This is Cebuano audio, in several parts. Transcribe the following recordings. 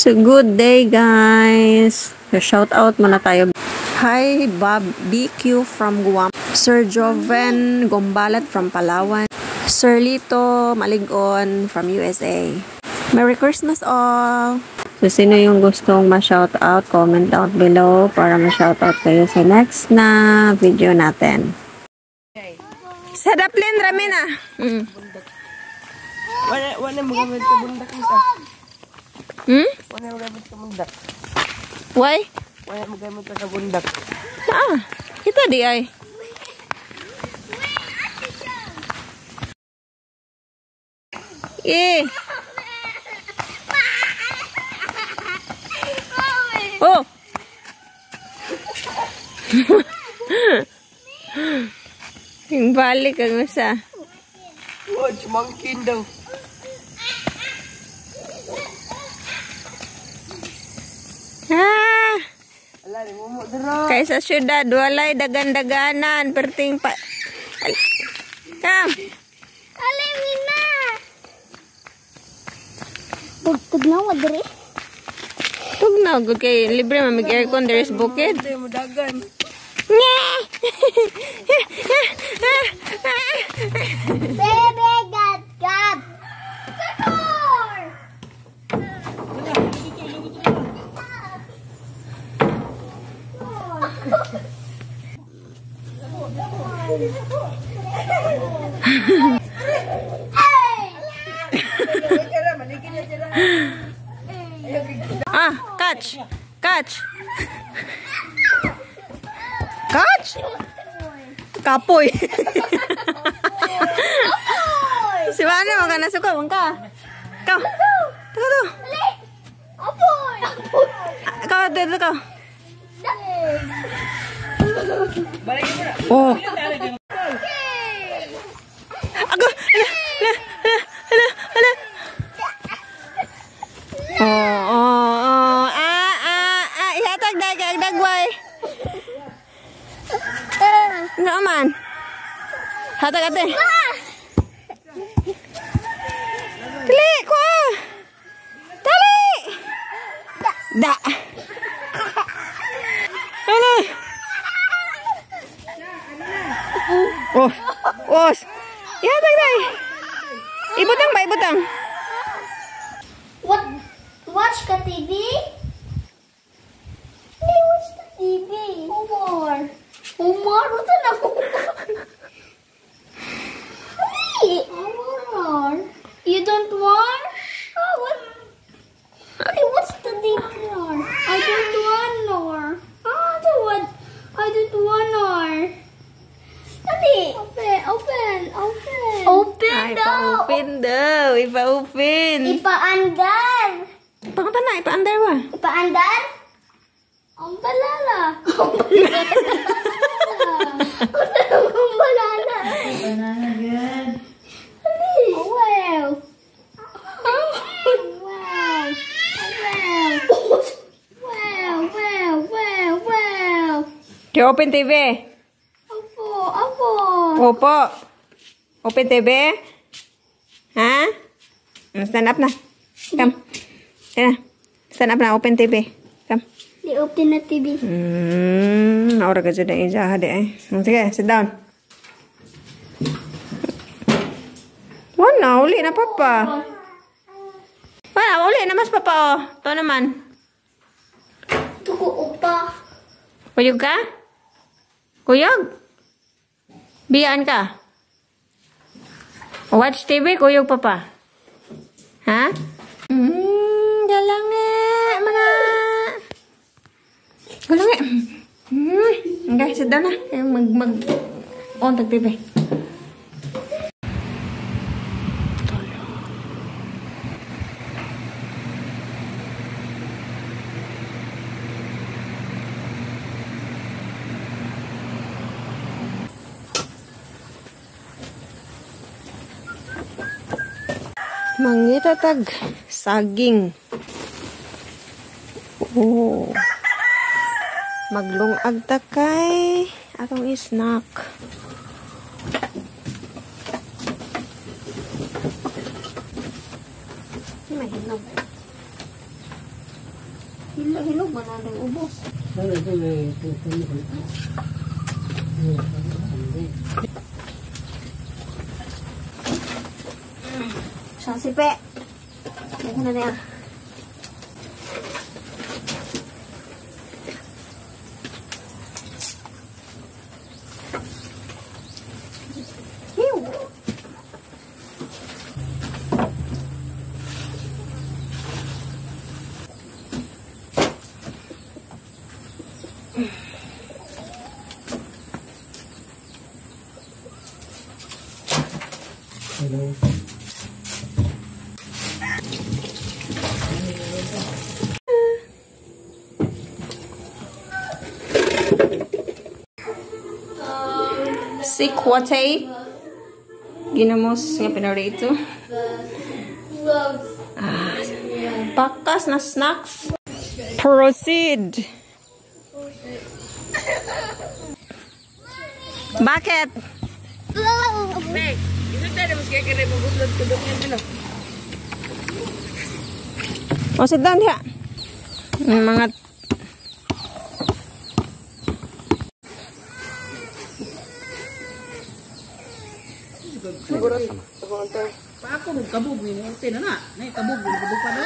So, good day, guys. So, shout out muna tayo. Hi, Bob BQ from Guam. Sir Joven Gombalat from Palawan. Sir Lito Maligon from USA. Merry Christmas all! So, sino yung gustong ma-shout out, comment down below para ma-shout out kayo sa next na video natin. Sa daplin, Ramina. Wala mo gamit sa bundak nita. Hmm? Wala mo gamit sa bundak. Why? Wala mo gamit sa bundak. Ah, kita di ay. Eh. Oh. Yung balik ang usa. Watch monkey daw. Ah. Ala ni mo dira. Kay sa syudad walay dagan-daganan perting pa. Come. Alimina. Tugnaw diri. Tugnaw gud kay libre man mag aircon there is bukid. Hindi mo dagan. Bebe gat gat. Score! Ah, catch. Catch. Catch. Kapoy. Si Wano, wag ka nasuka, wag ka. Ikaw. Ikaw to. Apoy! Ikaw, dito ka. Oh. Ako. Hala, hala, hala, hala. Oh. Ah, ah, ah. Ihatag na, kag dagway. Ano man? Hatag ate. Dali, kuha. Dali. Da. Ano? Oh, os. Ihatag na. Ibutang ba, ibutang? What? Watch ka TV? Hey, watch the TV. Omar. Omar, what na Omar? Hey, Omar. You don't want? Oh, what? Hey, what's the TV? I don't want nor. Ah, the what? I don't want nor. Dali. Open, open, open. Open Ay, daw. ipa-open daw. Ipa-open. Ipaandar. Pangunta na, ipa-andar ba? Ipaandar? Ang balala. Ang balala. Ang balala. Banana good. Wow. Wow. Wow. Wow, wow, wow, wow. Do you open TV? Opo, opo. Opo. Open TV? Ha? Stand up na. Come. Tara. Stand up na. Open TV. Come. Di open na TV. Naura ka dyan na ijaha di eh. Sige, sit down. Wala, uli na papa. Wala, uli na mas papa oh. Ito naman. Tuko upa. Kuyog ka? Kuyog? Biyaan ka? Watch TV, kuyog papa. Ha? Galang eh, mga... Galang eh. Okay, sit down na. Mag on tag TV. Mangitatag saging. Oh. Maglungag ta kay atong snack. Mahinog. Hilog man ang ubos. Siyang sipe. Yan na niya. Ew. Hello. Sikwate. Ginamos nga pinarito. Pakas na snacks. Proceed. Bakit? Hey, O, sit down diha. Mga Paako mo kabog ni mo na na. Nay kabog mo kabog pa na.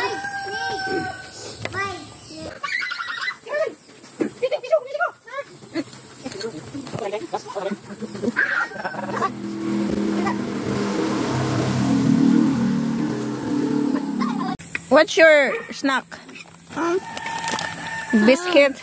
What's your snack? Biscuit.